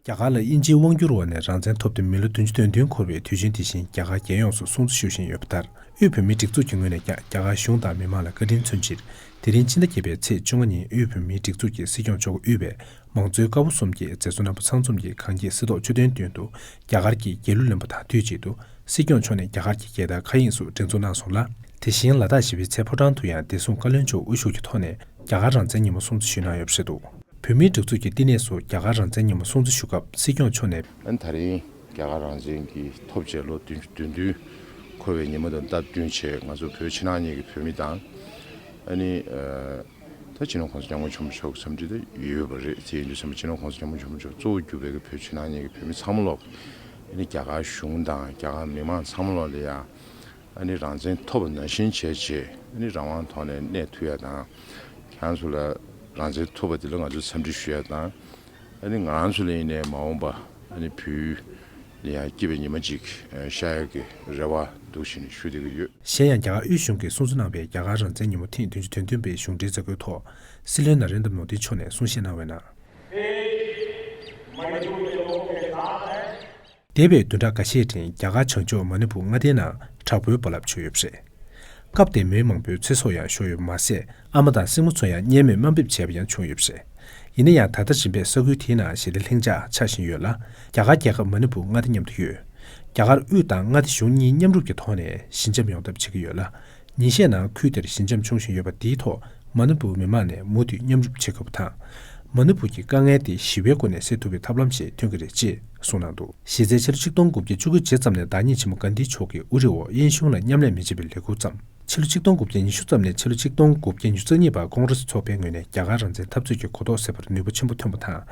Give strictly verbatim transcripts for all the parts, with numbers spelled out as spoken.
རྒྱ་གར་ལ་དབྱིན་ཇིའི་དབང་བསྒྱུར་འོག་ནས་རང་བཙན་ཐོབ་སྟེ་མི་ལོ་བདུན་ཅུ་དོན་བདུན་འཁོར་བའི་དུས་ཆེན་དེ་བཞིན་རྒྱ་གར་རྒྱལ་ཡོངས་སུ་སྲུང་བརྩི་ཞུ་བཞིན་ཡོད་པ་ལྟར། དབུས་བོད་མིའི་སྒྲིག་འཛུགས་ཀྱི་ངོས་ནས་ཀྱང་རྒྱ་གར་གཞུང་དང་མི་མང་ལ་བཀའ་དྲིན་མཚོན་ཕྱིར། དེ་རིང་ཕྱི་ཟླ་བརྒྱད་པའི་ཚེས་བཅོ་ལྔ་ཉིན་དབུས་བོད་མིའི་སྒྲིག་འཛུགས་ཀྱི་སྲིད་སྐྱོང་མཆོག་དབུས་པའི་མང་གཙོའི་ཀ་བོ་གསུམ་གྱི་མཛད་གཙོ་རྣམ་པ་ཚང་འཛོམས་ཀྱིས་གངས་སྐྱིད་གསེར་ཏོག་མཆོད་རྟེན་མདུན་དུ་རྒྱ་གར་གྱི་རྒྱལ་གླུ་ལེན་པ་དང་དུས་གཅིག་ཏུ། སྲིད་སྐྱོང་མཆོག་ནས་རྒྱ་གར་གྱི་རྒྱལ་དར་མཁའ་དབྱིངས་སུ་སྒྲེང་འཛུགས་གནང་སོང་ལ། དེ་བཞིན་ལ་དྭགས་བཞི་པའི་ཚལ་ཕོ་བྲང་དུ་ཡང་བདེ་སྲུང་བཀའ་བློན་མཆོག་དབུ་བཞུགས་ཀྱི་ཐོག་ནས་རྒྱ་གར་རང་བཙན་ཉིན་མོ་སྲུང་བརྩི་ཞུས་གནང་ཡོད་པ་རེད་འདུག་བོད་མིའི་སྒྲིག་འཛུགས་ཀྱི་བསྟི་གནས་སུ་རྒྱ་གར་རང་བཙན་ཉིན་མོ་སྲུང་བརྩི་ཞུ་སྐབས་སྲིད་སྐྱོང་མཆོག་ནས། ཨ་ནི་ད་རིང་རྒྱ་གར་རང་བཙན་གྱི་ཐོབ་བྱས་ལོ་བདུན་ཅུ་དོན་བདུན་འཁོར་བའི་ཉིན་མོ་དང་སྟབས་བསྟུན་བྱས། ང་ཚོ་བོད་ཕྱི་ནང་གཉིས་ཀྱི་བོད་མི་དང་། ཨ་ནི་ད་སྤྱི་ནོར་༸གོང་ས་༸སྐྱབས་མགོན་ཆེན་པོ་མཆོག་འཚམས་འདྲི་ད་ཡོད་པ་རེད། དེ་ཡིན་དུས་ཙམ་པ་སྤྱི་ནོར་༸གོང་ས་༸སྐྱབས་མགོན་ཆེན་པོ་མཆོག་གཙོ་བོ་གྱུར་པའི་བོད་ཕྱི་ནང་གཉིས་ཀྱི་བོད་མི་ཚང་མ་ལོག་ཨ་ནི་རྒྱ་གར་གཞུང་དང་རྒྱ་གར་མི་མང་ཚང་མ་ལོག་ལ་ཡང་། ཨ་ནི་རང་བཙན་ཐོབ་པ་ནང་བཞིན་བྱས་བྱས། ཨ་ནི་རང་དབང་ཐོག་ནས་གནས་ཐུབ་ཡ་དང་། ཁྱེད་རང་ཚོ་ལ་རང་བཙན་ཐོབ་པ་དེ་ལ་ང་ཚོས་འཚམས་འདྲི་ཞུ་ཡ་དང་། ཨ་ནི་ང་རང་ཚོ་ལ་ཡིན་ནའི་མ་འོངས་པ་ཨ་ནི་བོད་ལ་ཡང་སྐྱིད་པའི་ཉི་མ་ཅིག་ཤར་ཡ་གི་རེ་བ་འདུག་བྱས་ནས་ཞུ་བསྡད་ཀྱི་ཡོད། གཞན་ཡང་རྒྱ་གར་དབུས་གཞུང་གིས་སྲུང་བརྩི་གནང་བའི་རྒྱ་གར་རང་བཙན་ཉིན་མོ་ཐེངས་བདུན་ཅུ་དོན་བདུན་པའི་གཞུང་འབྲེལ་མཛད་སྒོའི་ཐོག་སྲིད་བློན་ན་རེན་དྲ་མོ་དི་མཆོག་ནས་གསུང་བཤད་གནང་བའི་ནང་། འདས་པའི་བདུན་ཕྲག་འགའ་ཤས་རིང་རྒྱ་གར་བྱང་ཕྱོགས་མ་ཎི་པུར་མངའ་སྡེའི་ནང་དྲག་པོའི་རྦ་རླབས་བྱུང་ཡོད་པ་རེད། སྐབས་དེར་མི་མང་པོའི་ཚེ་སྲོག་ཡང་ཤོར་ཡོད་པ་མ་ཟད། ཨ་མ་དང་སྲིང་མོ་ཚོ་ཡང་གཉན་སྨན་དམའ་འབེབས་བྱས་པ་ཡང་བྱུང་ཡོད་པ་རེད། ཡིན་ན་ཡང་ད་ལྟ་རིམ་པས་ས་ཁུལ་དེའི་ནང་ཞི་བདེ་ལྷིང་འཇགས་ཆགས་བཞིན་ཡོད་ལ། རྒྱ་གར་རྒྱལ་ཁབ་མ་ཎི་པུར་མངའ་སྡེ་མཉམ་དུ་ཡོད། རྒྱ་གར་དབུས་དང་མངའ་སྡེ་གཞུང་གཉིས་མཉམ་རུབ་ཀྱི་ཐོག་ནས་ཞི་འཇམ་ཡོང་ཐབས་བྱེད་ཀྱི་ཡོད་ལ། ཉིན་ཤས་ནང་ཁུལ་དེར་ཞི་འཇམ་འབྱུང་བཞིན་ཡོད་པ་དེའི་ཐོག་མ་ཎི་པུར་མི་མང་ནས་མུ་མཐུད་མཉམ་རུབ་བྱེད་དགོས་པ་དང་། མ་ཎི་པུར་གྱི་དཀའ་ངལ་དེ་ཞི་བའི་སྒོ་ནས་སེལ་ཐུབ་པའི་ཐབས་ལམ་ཞིག་ཐོན་གྱི་རེད་ཅེས་གསུངས་གནང་འདུག་གཞི་རྩའི་ཕྱི་ལོ་ཆིག་སྟོང་དགུ་བརྒྱ་བཅུ་དགུའི་བྱེ་མཚམས་ནས་བདག་ཉིད་ཆེན་མོ་གྷན་དྷི་མཆོག་གི་དབུ་ཁྲིད་འོག་དབྱིན་གཞུང་ལ་མཉམ་ལས་མི་བྱེད་པའི་ལས་འགུལ་བརྩམས། ཕྱི་ལོ་ཆིག་སྟོང་དགུ་བརྒྱ་ཉི་ཤུ་ཙམ་ནས་ཕྱི་ལོ་ཆིག་སྟོང་དགུ་བརྒྱ་ཉི་ཤུ་རྩ་གཉིས་བར་ཀོང་རེ་སི་ཚོགས་པའི་ངོས་ནས་རྒྱ་གར་རང་བཙན་འཐབ་རྩོད་ཀྱི་གོ་རྟོགས་སད་པར་ནུས་པ་ཆེན་པོ་ཐོན་པ་དང་།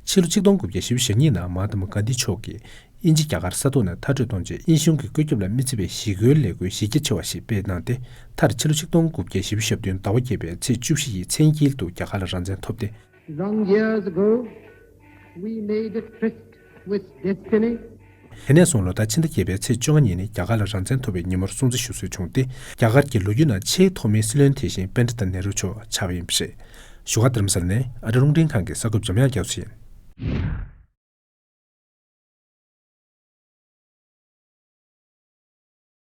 ཕྱི་ལོ་ཆིག་སྟོང་དགུ་བརྒྱ་བཞི་བཅུ་ཞེ་གཉིས་ནང་མ་ཧཱ་ཏ་མ་གྷན་དྷི་མཆོག་གིས། དབྱིན་ཇི་རྒྱ་གར་ས་ཐོག་ནས་མཐར་སྐྲོད་གཏོང་ཆེད་དབྱིན་གཞུང་གི་བཀོད་ཁྱབ་ལ་མི་བརྩི་བའི་ཞི་རྒོལ་ལས་འགུལ་གཞི་རྒྱ་ཆེ་བ་ཞིག་སྤེལ་གནང་སྟེ། མཐར་ཕྱི་ལོ་ཆིག་སྟོང་དགུ་བརྒྱ་བཞི་བཅུ་ཞེ་བདུན་ཟླ་བ་བརྒྱད་པའི་ཚེས་བཅུ་བཞི་ཡི་མཚན་དཀྱིལ་དུ་རྒྱ་གར་ལ་རང་བཙན་ཐོབ་སྟེ། Long years ago, we made a tryst with destiny. དེ་ནས་བཟུང་ལོ་ལྟར་ཕྱི་ཟླ་བརྒྱད་པའི་ཚེས་བཅོ་ལྔ་ཉིན་ནི་རྒྱ་གར་ལ་རང་བཙན་ཐོབ་པའི་ཉིན་མོར་སྲུང་བརྩི་ཞུ་སྲོལ་བྱུང་སྟེ། རྒྱ་གར་གྱི་ལོ་རྒྱུས་ནང་ཆེས་ཐོག་མའི་སྲིད་བློན་དེ་བཞིན་པཎྜི་ཏ་ནེ་རུ་མཆོག་ཆགས་པ་ཡིན་པ་རེད། བཞུགས་སྒར་རྡ་རམ་ས་ལ་ནས་ཨ་རི་རླུང་འཕྲིན་ཁང་གི་གསར་འགོད་པ་འཇམ་དབྱངས་རྒྱ་མཚོ་ཡིན།